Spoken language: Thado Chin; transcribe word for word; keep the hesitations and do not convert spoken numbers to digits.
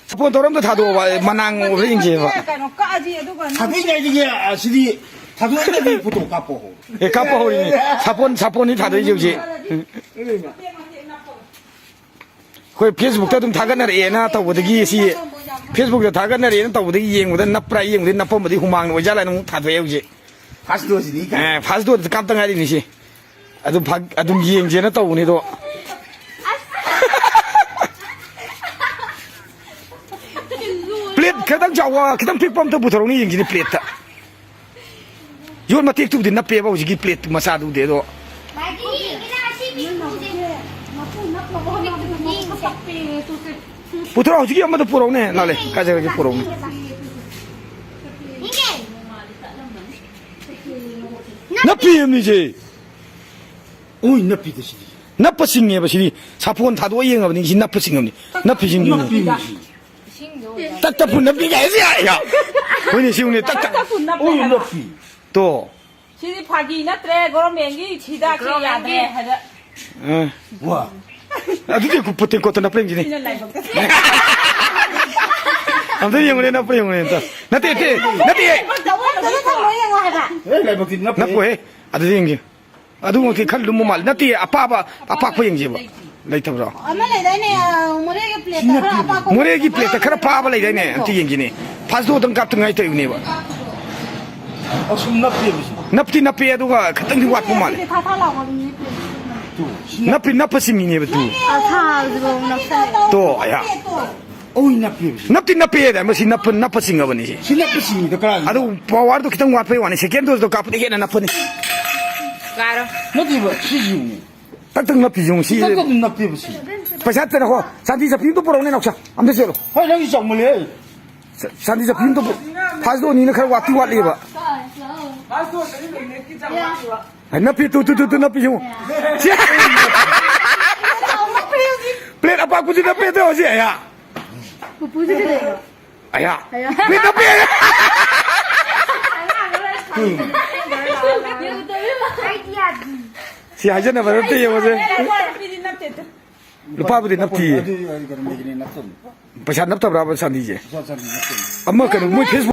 ꯁꯥꯄꯣꯟ ꯇꯧꯔꯝꯗ ꯊꯥꯗꯣꯛꯑꯣꯕ, ꯃꯅꯥꯡ ꯑꯣꯏꯕ꯭ꯔꯥ ꯌꯦꯡꯁꯦꯕ꯫ ꯀꯩꯅꯣ ꯀꯛꯑꯗꯤ ꯑꯗꯨꯒ ꯅꯪ ꯊꯥꯗꯣꯛꯏꯉꯩꯗꯒꯤ, ꯑ, ꯁꯤꯗꯤ ꯊꯥꯗꯣꯛꯏꯉꯩꯗꯒꯤ ꯐꯣꯇꯣ ꯀꯥꯞꯄꯣ꯫ ꯑꯦ, ꯀꯥꯞꯄ ꯍꯧꯔꯤꯅꯤ꯫ ꯁꯥꯄꯣꯟ, ꯁꯥꯄꯣꯟꯅꯤ ꯊꯥꯗꯣꯛꯏꯁꯦ ꯍꯧꯖꯤꯛ꯫ ꯑꯩꯈꯣꯏ Facebook-ꯇ ꯑꯗꯨꯝ ꯊꯥꯒꯠꯅꯔꯛꯑꯦꯅ ꯇꯧꯕꯗꯒꯤ ꯁꯤ, Facebook-ꯇ ꯊꯥꯒꯠꯅꯔꯛꯑꯦꯅ ꯇꯧꯕꯗꯒꯤ ꯌꯦꯡꯕꯗ ꯅꯞꯄ꯭ꯔꯥ ꯌꯦꯡꯕꯗꯒꯤ ꯅꯞꯄꯝꯕꯗꯤ ꯍꯨꯃꯥꯡꯅ ꯑꯣꯏꯖꯥꯠꯂꯅ ꯑꯃꯨꯛ ꯊꯥꯗꯣꯛꯑꯦ ꯍꯧꯖꯤꯛ꯫ First dose ꯅꯤ ꯀꯥꯏ꯫ ꯑꯦ, first dose ꯀꯥꯞꯇ ꯉꯥꯏꯔꯤꯅꯤ ꯁꯤ꯫ ꯑꯗꯨꯝ ꯐꯥ-, ꯑꯗꯨꯝ ꯌꯦꯡꯁꯦꯅ ꯇꯧꯕꯅꯤ ꯑꯗꯣ꯫ Plate ꯈꯤꯇꯪ ꯆꯥꯎꯕ, ꯈꯤꯇꯪ ꯄꯤꯛꯄ ꯑꯝꯇ ꯄꯨꯊꯣꯔꯛꯎꯅꯦ ꯌꯦꯡꯁꯤꯅꯦ plate-ꯇ꯫ ꯌꯣꯠ ꯃꯇꯦꯛꯇꯨꯕꯨꯗꯤ ꯅꯞꯄꯦꯕ ꯍꯧꯖꯤꯛꯀꯤ plate ꯃꯆꯥꯗꯨꯕꯨꯗꯤ ꯑꯗꯣ꯫ ꯄꯨꯊꯣꯔꯛꯑꯣ, ꯍꯧꯖꯤꯛꯀꯤ ꯑꯃꯗꯣ ꯄꯨꯔꯛꯎꯅꯦ, ꯂꯥꯛꯂꯦ, ꯀꯥꯏ ꯆꯠꯈ꯭ꯔꯒꯦ ꯄꯨꯔꯛꯎꯅꯦ꯫ ꯅꯞꯄꯤ ꯑꯃꯅꯤꯁꯦ꯫ ꯎꯏ, ꯅꯞꯄꯤꯗ ꯁꯤꯗꯤ꯫ ꯅꯞꯄ ꯁꯤꯡꯉꯦꯕ ꯁꯤꯗꯤ꯫ ꯁꯥꯄꯣꯟ ꯊꯥꯗꯣꯛꯑ ꯌꯦꯡꯉꯕꯅꯤ, ꯁꯤ ꯅꯞꯄ ꯁꯤꯡꯉꯕꯅꯤ꯫ ꯅꯞꯄꯤ ꯁꯤꯡꯉꯤꯅꯤ꯫ ꯅꯞꯄꯤꯅꯤ ꯁꯤ꯫ ꯇꯛ ꯇꯛ ꯄꯨꯟꯅ ꯄꯤꯒꯦ ꯍꯥꯏꯁꯦ, ꯌꯥ, ꯌꯥ꯫ ꯍꯣꯏꯅꯦ, ꯁꯤꯕꯨꯅꯦ, ꯇꯛ ꯇꯛ꯫ ꯇꯛ ꯇꯛ ꯄꯨꯟꯅ ꯄꯤꯒꯦ ꯍꯥꯏꯕ꯫ ꯇꯣ꯫ ꯁꯤꯗꯤ ꯐꯥꯒꯤ ꯅꯠꯇ꯭ꯔꯦ, government-ꯀꯤ ꯍꯤꯗꯥꯛꯁꯦ ꯌꯥꯗ꯭ꯔꯦ ꯍꯥꯏꯗ꯫ ꯑ꯫ ꯋꯥ꯫ ꯑꯗꯨꯗꯤ ꯀꯨ-, ꯄꯨꯇꯤꯟ ꯀꯣꯠꯇ ꯅꯞꯄ ꯌꯦꯡꯁꯤꯅꯦ꯫ ꯁꯤꯅ ꯂꯥꯏꯕꯛꯇ꯫ ꯑꯝꯇ ꯌꯦꯡꯉꯨꯅꯦ, ꯅꯞꯄ ꯌꯦꯡꯉꯨꯅꯦ ꯑꯝꯇ꯫ ꯅꯠꯇꯦ, ꯅꯠꯇꯦ, ꯅꯠꯇꯦ꯫ ꯂꯥꯏꯕꯛꯇ ꯊꯝꯃꯣ ꯌꯦꯡꯉꯣ ꯍꯥꯏꯕ꯫ ꯑꯦ, ꯂꯥꯏꯕꯛꯇꯤ ꯅꯞꯄꯦ꯫ ꯅꯞꯄꯣꯍꯦ꯫ ꯑꯗꯨꯗꯤ ꯌꯦꯡꯁꯤ꯫ ꯑꯗꯨꯃꯛꯇꯤ ꯈꯔ ꯂꯨꯝꯕ ꯃꯥꯜꯂꯦ꯫ ꯅꯠꯇꯦ, ꯑꯄꯥꯕ, ꯑꯄꯥꯛꯄ ꯌꯦꯡꯁꯦꯕ꯫ ꯂꯩꯇꯕ꯭ꯔꯣ? ꯑꯃ ꯂꯩꯗꯥꯏꯅꯦ, ꯑ, ꯃꯣꯔꯦꯒꯤ plate-ꯇ ꯈꯔ ꯑꯄꯥꯛꯄ꯫ ꯃꯣꯔꯦꯒꯤ plate-ꯇ ꯈꯔ ꯄꯥꯕ ꯂꯩꯗꯥꯏꯅꯦ? ꯑꯝꯇ ꯌꯦꯡꯁꯤꯅꯦ꯫ First dose-ꯇꯪ ꯀꯥꯞꯇ ꯉꯥꯏ ꯇꯧꯔꯤꯕꯅꯦꯕ꯫ ꯑꯁꯨꯝ ꯅꯞꯄꯦꯕ ꯁꯤ꯫ ꯅꯞꯇꯤ ꯅꯞꯄꯦ, ꯑꯗꯨꯒ ꯈꯤꯇꯪꯗꯤ ꯋꯥꯠꯄ ꯃꯥꯜꯂꯦ꯫ ꯁꯤꯗꯤ ꯊꯥ ꯊꯥ ꯂꯥꯎꯕ ꯃꯤ plate꯫ ꯇꯨ, ꯁꯤ ꯅꯞꯄꯤ, ꯅꯞꯄ ꯁꯤꯡꯉꯤꯅꯦꯕ ꯇꯨ꯫ ꯑꯊꯥꯕꯗꯣ ꯅꯞꯁꯜꯂꯦ꯫ ꯇꯣ, ꯑꯌꯥ꯫ ꯑꯣꯏ, ꯅꯞꯄꯦꯕ ꯁꯤ꯫ ꯅꯞꯇꯤ ꯅꯞꯄꯦ, ꯃꯁꯤ ꯅꯞꯄ, ꯅꯞꯄ ꯁꯤꯡꯉꯕꯅꯤ ꯁꯤ꯫ ꯁꯤ ꯅꯞꯄ ꯁꯤꯡꯉꯤꯗꯣ ꯀꯔꯥꯏꯅꯣ? ꯑꯗꯨ power-ꯗꯣ ꯈꯤꯇꯪ ꯋꯥꯠꯄꯩ ꯋꯥꯅꯤ, second dose-ꯇꯣ ꯀꯥꯞꯄꯗ ꯍꯦꯟꯅ ꯅꯞꯄꯅꯤ꯫ ꯀꯥꯔꯣ꯫ ꯅꯠꯇꯦꯕ, ꯁꯤ ꯌꯦꯡꯉꯨꯅꯦ꯫ ꯇꯛ ꯇꯛ ꯅꯞꯄꯤ ꯌꯦꯡꯉꯨ, ꯁꯤ꯫ ꯇꯛ ꯇꯛ ꯑꯗꯨꯝ ꯅꯞꯄꯦꯕ ꯁꯤ꯫ ꯄꯩꯁꯥ ꯇꯔꯥ ꯍꯣ, ꯆꯥꯟꯗꯤ ꯆꯞꯄꯤ ꯑꯝꯇ ꯄꯨꯔꯛꯎꯅꯦ, ꯅꯥꯎꯆꯥ꯫ ꯑꯝꯇ ꯆꯦꯜꯂꯨ꯫ ꯍꯣꯏ, ꯅꯪꯁꯨ ꯆꯥꯎꯃꯜꯂꯦ꯫ ꯆ-, ꯆꯥꯟꯗꯤ ꯆꯞꯄꯤ ꯑꯝꯇ ꯄꯨ-, first dose-ꯅꯤꯅ ꯈꯔ ꯋꯥꯠꯇꯤ ꯋꯥꯠꯂꯤꯕ꯫ ꯑꯦ, ꯅꯞꯄꯤ, ꯇꯨ, ꯇꯨ, ꯇꯨ, ꯇꯨ, ꯅꯞꯄꯤ ꯌꯦꯡꯉꯨ꯫ ꯁꯤ꯫ Plate ꯑꯄꯥꯛꯄꯁꯤ ꯅꯞꯄꯦ ꯇꯧ ꯍꯧꯖꯤꯛ, ꯑꯌꯥ꯫ ꯄꯨꯄꯨꯁꯤ ꯀꯩꯗꯧꯔꯤꯅꯣ? ꯑꯌꯥ꯫ ꯑꯌꯥ꯫ Plate ꯅꯞꯄꯦ, ꯑꯌꯥ꯫ ꯁꯤ ꯍꯥꯏꯖꯅꯕ ꯅꯠꯇꯦ, ꯌꯦꯡꯉꯨꯁꯦ꯫ ꯂꯨꯄꯥꯕꯨꯗꯤ ꯅꯞꯇꯤꯌꯦ꯫ ꯑꯗꯨ, ꯑꯗꯨ ꯀꯩꯅꯣ ꯃꯦꯒꯤꯅꯦ ꯅꯞꯇꯕꯅꯤ꯫ ꯄꯩꯁꯥ ꯅꯞꯇꯕ꯭ꯔꯥꯕ ꯆꯥꯟꯗꯤꯁꯦ? ꯄꯩꯁꯥ ꯆꯥꯟꯗꯤ ꯅꯞꯇꯕꯅꯤ꯫ ꯑꯃ ꯀꯩꯅꯣ, ꯃꯣꯏ Facebook